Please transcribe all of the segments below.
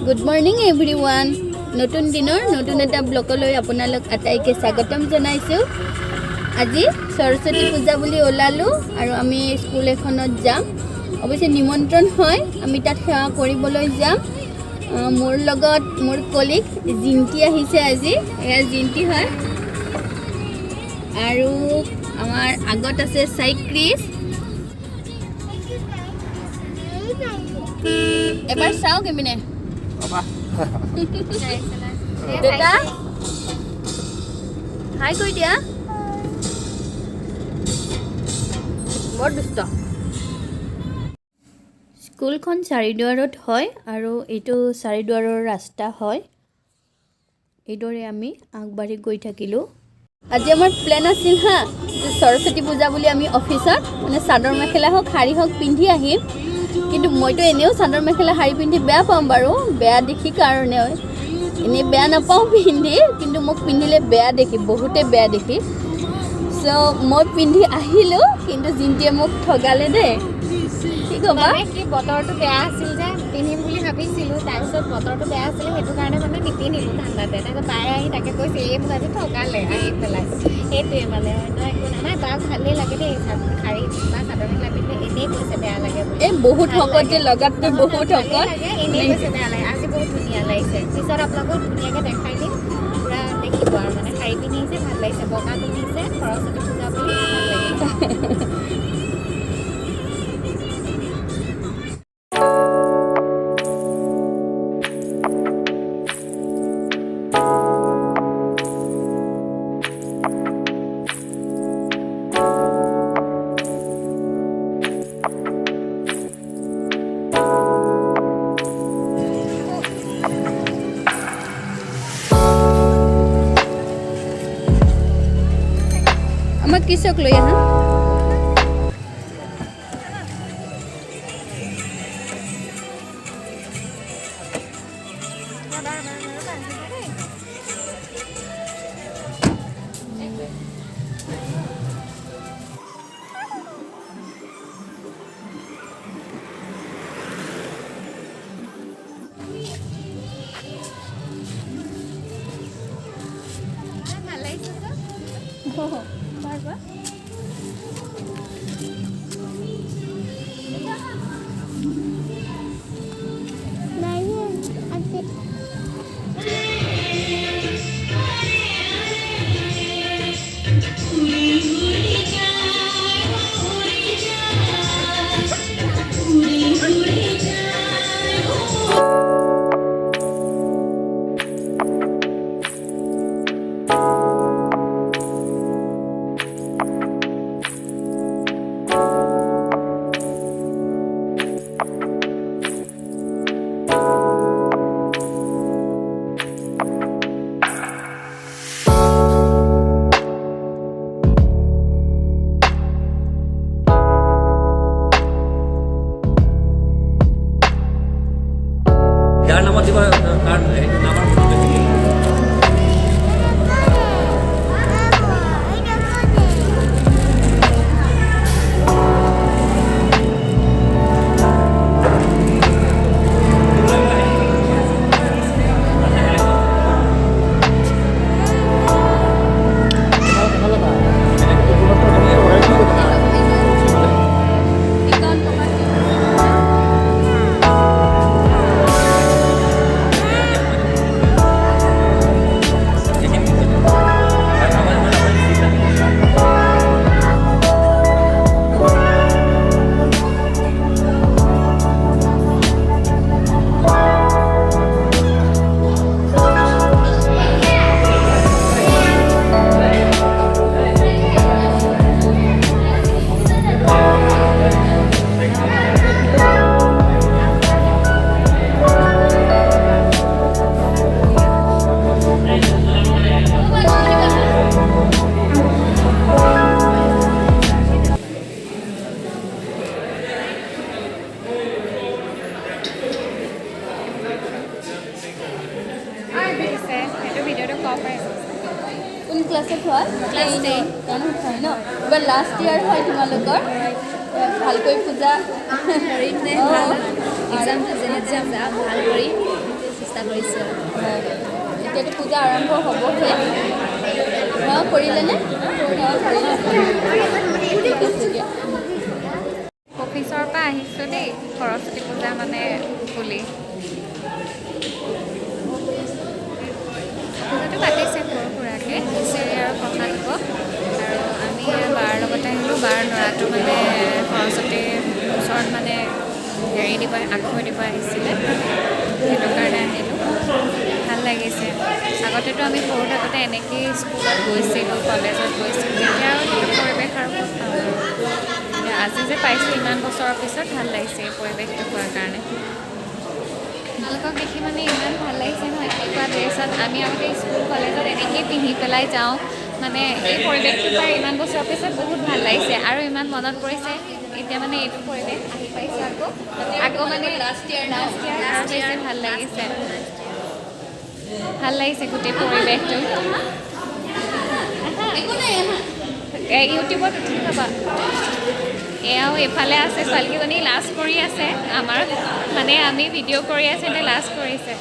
Good morning everyone. নতুন দিনৰ নতুন এটা ব্লগলৈ আপোনালোক আটাইকে স্বাগতম জনাইছোঁ। আজি সৰস্বতী পূজা বুলি ওলালোঁ আৰু আমি স্কুল এখনত যাম। অৱশ্যে নিমন্ত্ৰণ হয়, আমি তাত সেৱা কৰিবলৈ যাম। মোৰ লগত মোৰ কলিগ জিন্তি আহিছে আজি। এয়া জিন্তি হয় আৰু আমাৰ আগত আছে চাইক্ৰিছ। এবাৰ চাওক এপিনে। দেউতা, হাই কৈ দিয়া। বৰ দুষ্ট। স্কুলখন চাৰিদুৱাৰত হয় আৰু এইটো চাৰিদুৱাৰৰ ৰাস্তা হয়। এইদৰে আমি আগবাঢ়ি গৈ থাকিলোঁ। আজি আমাৰ প্লেন আছিল হা যে সৰস্বতী পূজা বুলি আমি অফিচত মানে চাদৰ মেখেলা হওক, শাৰী হওক পিন্ধি আহিম। কিন্তু মইতো এনেও চাদৰ মেখেলা শাৰী পিন্ধি বেয়া পাওঁ বাৰু, বেয়া দেখি কাৰণে। এনেই বেয়া নাপাওঁ পিন্ধি, কিন্তু মোক পিন্ধিলে বেয়া দেখি, বহুতে বেয়া দেখি। চ' মই পিন্ধি আহিলোঁ, কিন্তু জিন্তিয়ে মোক ঠগালে দেই। কি ক'বা? মানে কি, বতৰটো বেয়া আছিল যে পিন্ধিম বুলি ভাবিছিলোঁ। তাৰপিছত বতৰটো বেয়া আছিলে, সেইটো কাৰণে মানে নিপিন্ধিলোঁ ঠাণ্ডাতে। তাৰপিছত বায়ে আহি তাকে কৈছে, এই মোক আজি ঠগালে আহি পেলাই। সেইটোৱে মানে, অন্য একো নাই। মানে বাক ভালেই লাগে দেই শাৰী বা চাদৰ মেখেলা পিন্ধিলে। এনেই কৈছে বেয়া লাগে বুলি। এই বহুত ভাল শকত যে লাগে। লগাতকৈ নহয়, বহুত ভালেই শকত লাগে, এনেই কৈছে বেয়া লাগে। আজি বহুত ধুনীয়া লাগিছে। পিছত আপোনালোকক ধুনীয়াকৈ দেখাই দিম, পূৰা দেখিব। আৰু মানে শাৰী পিন্ধিছে, ভাল লাগিছে। বগা পিন্ধিছে, সৰস্বতী পূজা বুলি ভাল লাগিছে। আমাক কিচক লৈ আহা। ভাল লাগিছে তো। পাৰবা। যাৰ নামত দিব, তাৰ সেইটো নামৰ ফটো বেছি। 51 টকা। দিছে সেইটো ভিডিঅ'টো ক'ব পাৰিব। কোন ক্লাছত হয়? Class 10. 10ত হয় ন? এইবাৰ লাষ্ট ইয়াৰ হয় তোমালোকৰ। ভালকৈ পূজা ভাল কৰি। কৰিছোঁ। এতিয়াতো পূজা আৰম্ভ হ'বহে। সেৱা কৰিলেনে? সেৱা কৰিলে। ঠিক আছে দিয়া। অফিচৰ পৰা আহিছোঁ দেই, সৰস্বতী পূজা মানে বুলি পূজাটো পাতিছে সৰু সুৰাকৈ, খিচিৰি আৰু প্ৰসাদ হ'ব। আৰু আমি বাৰ লগতে আহিলোঁ। বাৰ ল'ৰাটো মানে সৰস্বতীৰ ওচৰত মানে হেৰি দিব, আখৈ দিব আহিছিলে, সেইটো কাৰণে আহিলোঁ। ভাল লাগিছে। আগতেতো আমি সৰু থাকোঁতে এনেকেই স্কুলত গৈছিলোঁ, কলেজত গৈছিলোঁ। তেতিয়া আৰু সেইটো পৰিৱেশ আৰু ক'ত পাম আৰু। এতিয়া আজি যে পাইছোঁ ইমান বছৰৰ পিছত, ভাল লাগিছে এই পৰিৱেশটো পোৱাৰ কাৰণে। তোমালোকক দেখি মানে ইমান ভাল লাগিছে নহয়। এনেকুৱা ড্ৰেছত আমি আগতে স্কুল কলেজত এনেকেই পিন্ধি পেলাই যাওঁ। মানে এই পৰিৱেশটো পাই ইমান বছৰৰ পিছত বহুত ভাল লাগিছে আৰু ইমান মনত পৰিছে। এতিয়া মানে এইটো পৰিৱেশ আহি পাইছোঁ আকৌ আকৌ মানে লাষ্ট ইয়াৰ। লাষ্ট ইয়াৰ আৰু বেছি ভাল লাগিছে। ভাল লাগিছে গোটেই পৰিৱেশটো। একো নাই, আহা। এই ইউটিউবত উঠি ল'বা। এয়াও এইফালে আছে, ছোৱালীকেইজনী লাজ কৰি আছে আমাৰ। মানে আমি ভিডিঅ' কৰি আছে, এতিয়া লাজ কৰিছে।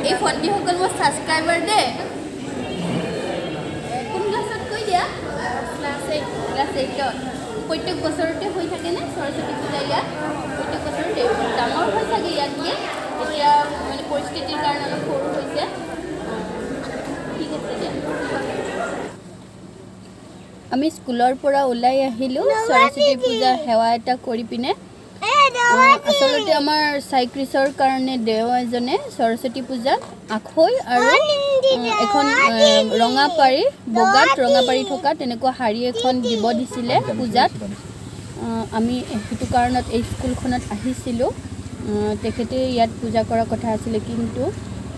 এই ভণ্টিসকল মোৰ ছাবস্ক্ৰাইবাৰ দেই। কোন ক্লাছত কৈ দিয়া? Class 8। ক্লাছ 8ত। প্ৰত্যেক বছৰতে হৈ থাকেনে সৰস্বতী পূজা ইয়াত? প্ৰত্যেক বছৰতে ডাঙৰ হয় চাগে ইয়াতকৈ। এতিয়া মানে পৰিস্থিতিৰ কাৰণে অলপ সৰু হৈছে। ঠিক আছে দিয়া। আমি স্কুলৰ পৰা ওলাই আহিলোঁ সৰস্বতী পূজা সেৱা এটা কৰি পিনে। আচলতে আমাৰ চাইক্ৰিছৰ কাৰণে দেও এজনে সৰস্বতী পূজাত আখৈ আৰু এখন ৰঙা পাৰি, বগাত ৰঙা পাৰি থকা তেনেকুৱা শাৰী এখন দিব দিছিলে পূজাত। আমি সেইটো কাৰণত এই স্কুলখনত আহিছিলোঁ। তেখেতে ইয়াত পূজা কৰাৰ কথা আছিলে, কিন্তু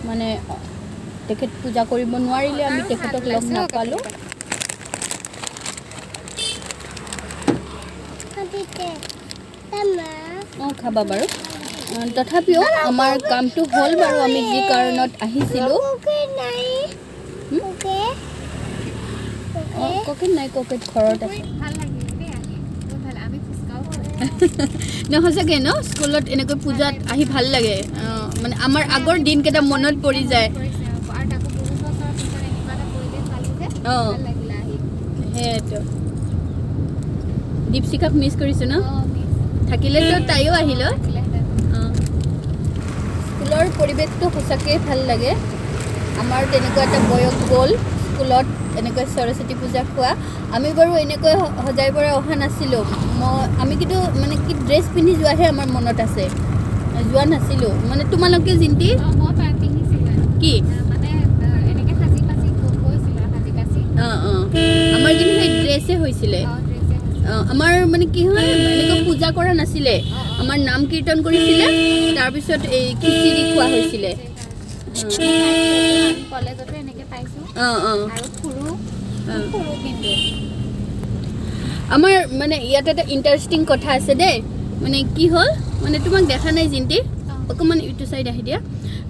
মানে তেখেত পূজা কৰিব নোৱাৰিলে, আমি তেখেতক লগ নাপালোঁ। অঁ, খাবা বাৰু। তথাপিও আমাৰ কামটো হ'ল বাৰু, আমি যি কাৰণত আহিছিলোঁ। অঁ, ককেট নাই, ককেট ঘৰত আছে। ভাল লাগিল দেই আহি, বহুত ভাল। আমি ফুচকাও খালোঁ। ন সঁচাকৈ ন, স্কুলত এনেকৈ পূজাত আহি ভাল লাগে। মানে আমাৰ আগৰ দিনকেইটা মনত পৰি যায়। পৰিছে আৰু তাকো বহুত বছৰৰ পিছত এনেকুৱা এটা পৰিৱেশ পালোঁ যে ভাল লাগিলে আহি। সেইটো দীপশিখাক মিছ কৰিছোঁ ন। অঁ, মিছ থাকিলেতো তাইও আহিল হয়। থাকিলেহেঁতেন। অঁ। স্কুলৰ পৰিৱেশটো সঁচাকৈয়ে ভাল লাগে। আমাৰ তেনেকুৱা এটা বয়স গ'ল স্কুলত এনেকৈ সৰস্বতী পূজা খোৱা। আমি বাৰু এনেকৈ সজাই পৰাই অহা নাছিলোঁ। আমি কিন্তু মানে কি ড্ৰেছ পিন্ধি যোৱাহে আমাৰ মনত আছে, যোৱা নাছিলোঁ মানে। তোমালোকে জিন্তি? অঁ, মই পিন্ধিছিলোঁ। কি? মানে এনেকৈ সাজি কাচি গৈছিলোঁ, সাজি কাচি। অঁ অঁ আমাৰ কিন্তু সেই ড্ৰেছে হৈছিলে। অঁ, ড্ৰেছে হৈছিলে। অঁ, আমাৰ মানে কি হয়, এনেকৈ পূজা কৰা নাছিলে, আমাৰ নাম কীৰ্তন কৰিছিলে, তাৰপিছত এই খিচিৰি খোৱা হৈছিলে। আমি কলেজতো এনেকৈ পাইছোঁ। অঁ অঁ আৰু ফুৰো ফুৰো কিন্তু। আমাৰ মানে ইয়াত এটা ইণ্টাৰেষ্টিং কথা আছে দেই। মানে কি হ'ল, মানে তোমাক দেখা নাই জিন্তি, অকণমান ইটো চাইড আহি দিয়া।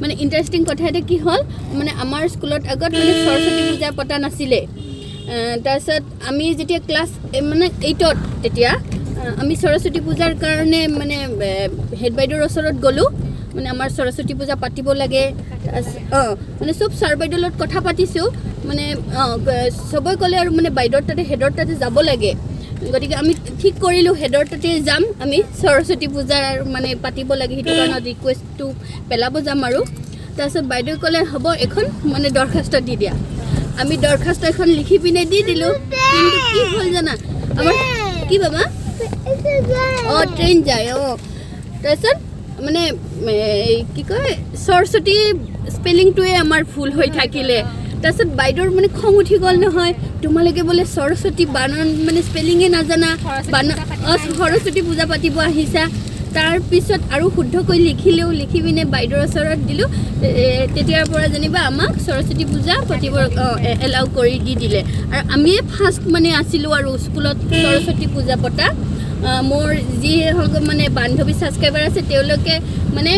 মানে ইণ্টাৰেষ্টিং কথা এটা কি হ'ল, মানে আমাৰ স্কুলত আগত মানে সৰস্বতী পূজা পতা নাছিলে। তাৰপিছত আমি যেতিয়া ক্লাছ মানে 8ত, তেতিয়া আমি সৰস্বতী পূজাৰ কাৰণে মানে হেড বাইদেউৰ ওচৰত গ'লোঁ, মানে আমাৰ সৰস্বতী পূজা পাতিব লাগে। অঁ, মানে চব ছাৰ বাইদেউৰ লগত কথা পাতিছোঁ, মানে অঁ, চবেই ক'লে আৰু মানে বাইদেউৰ তাতে, হেডৰ তাতে যাব লাগে। গতিকে আমি ঠিক কৰিলোঁ হেডৰ তাতে যাম আমি, সৰস্বতী পূজাৰ মানে পাতিব লাগে, সেইটো কাৰণত ৰিকুৱেষ্টটো পেলাব যাম আৰু। তাৰপিছত বাইদেৱে ক'লে হ'ব, এখন মানে দৰখাস্ত দি দিয়া। আমি দৰখাস্ত এখন লিখি পিনে দি দিলোঁ। কিন্তু কি হ'ল জানা, আমাৰ কি বাবা, অঁ, ট্ৰেইন যায়। অঁ, তাৰপিছত মানে এই কি কয়, সৰস্বতী স্পেলিংটোৱে আমাৰ ভুল হৈ থাকিলে। তাৰপিছত বাইদেউৰ মানে খং উঠি গ'ল নহয়, তোমালোকে বোলে সৰস্বতী বানান মানে স্পেলিঙে নাজানা, বানান, অঁ, সৰস্বতী পূজা পাতিব আহিছা। তাৰপিছত আৰু শুদ্ধকৈ লিখিলেও, লিখি পিনে বাইদেউৰ ওচৰত দিলোঁ। তেতিয়াৰ পৰা যেনিবা আমাক সৰস্বতী পূজা পাতিব এলাউ কৰি দি দিলে। আৰু আমিয়ে ফাৰ্ষ্ট মানে আছিলোঁ আৰু স্কুলত সৰস্বতী পূজা পতা। মোৰ যিসকল মানে বান্ধৱী ছাবস্ক্ৰাইবাৰ আছে, তেওঁলোকে মানে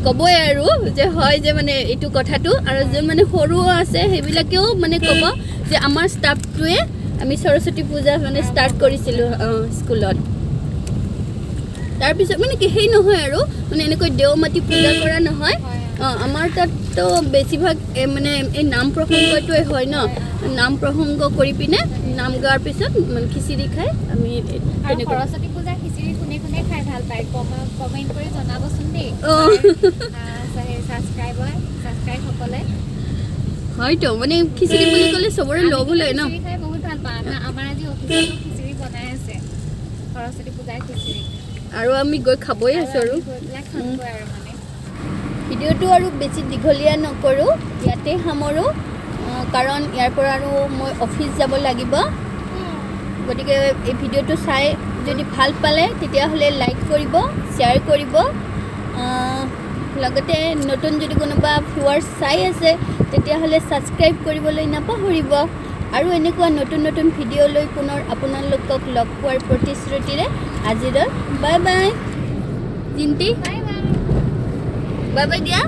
ক'বই আৰু যে হয় যে মানে এইটো কথাটো। আৰু যোন মানে সৰুও আছে, সেইবিলাকেও মানে ক'ব যে আমাৰ ষ্টাফটোৱে আমি সৰস্বতী পূজা মানে ষ্টাৰ্ট কৰিছিলোঁ স্কুলত। তাৰপিছত মানে কি, সেই নহয় আৰু মানে এনেকৈ দেও মাতি পূজা কৰা নহয়। অঁ, আমাৰ তাততো বেছিভাগ এই মানে এই নাম প্ৰসংগটোৱে হয় ন। নাম প্ৰসংগ কৰি পিনে নাম গোৱাৰ পিছত মানে খিচিৰি খাই আমি আৰু তেনেকৈ। সৰস্বতী পূজাৰ খিচিৰি কোনে কোনে খাই ভাল পায়, কমেণ্ট কৰি জনাবচোন দেই। ছাবস্ক্ৰাইবসকলে। হয়তো মানে খিচিৰি বুলি ক'লে চবৰে আমি লগ কিন্তু ওলায় ন। খিচিৰি খাই বহুত ভাল পাওঁ। আমাৰ আজি অফিচতো খিচিৰি বনাই আছে, সৰস্বতী পূজাৰ খিচিৰি। আৰু আমি গৈ খাবই আছোঁ আৰু আমি গৈ পেলাই খামগৈ আৰু মানে। ভিডিঅ'টো আৰু বেছি দীঘলীয়া নকৰোঁ, ইয়াতে সামৰোঁ, কাৰণ ইয়াৰ পৰা আৰু মই অফিচ যাব লাগিব। গতিকে এই ভিডিঅ'টো চাই যদি ভাল পালে, তেতিয়াহ'লে লাইক কৰিব, শ্বেয়াৰ কৰিব। লগতে নতুন যদি কোনোবা ভিউৱাৰ্ছ চাই আছে, তেতিয়াহ'লে ছাবস্ক্ৰাইব কৰিবলৈ নাপাহৰিব। আৰু এনেকুৱা নতুন নতুন ভিডিঅ' লৈ পুনৰ আপোনালোকক লগ পোৱাৰ প্ৰতিশ্ৰুতিৰে আজিলৈ bye bye. জিন্তি। Bye bye. Bye bye দিয়া।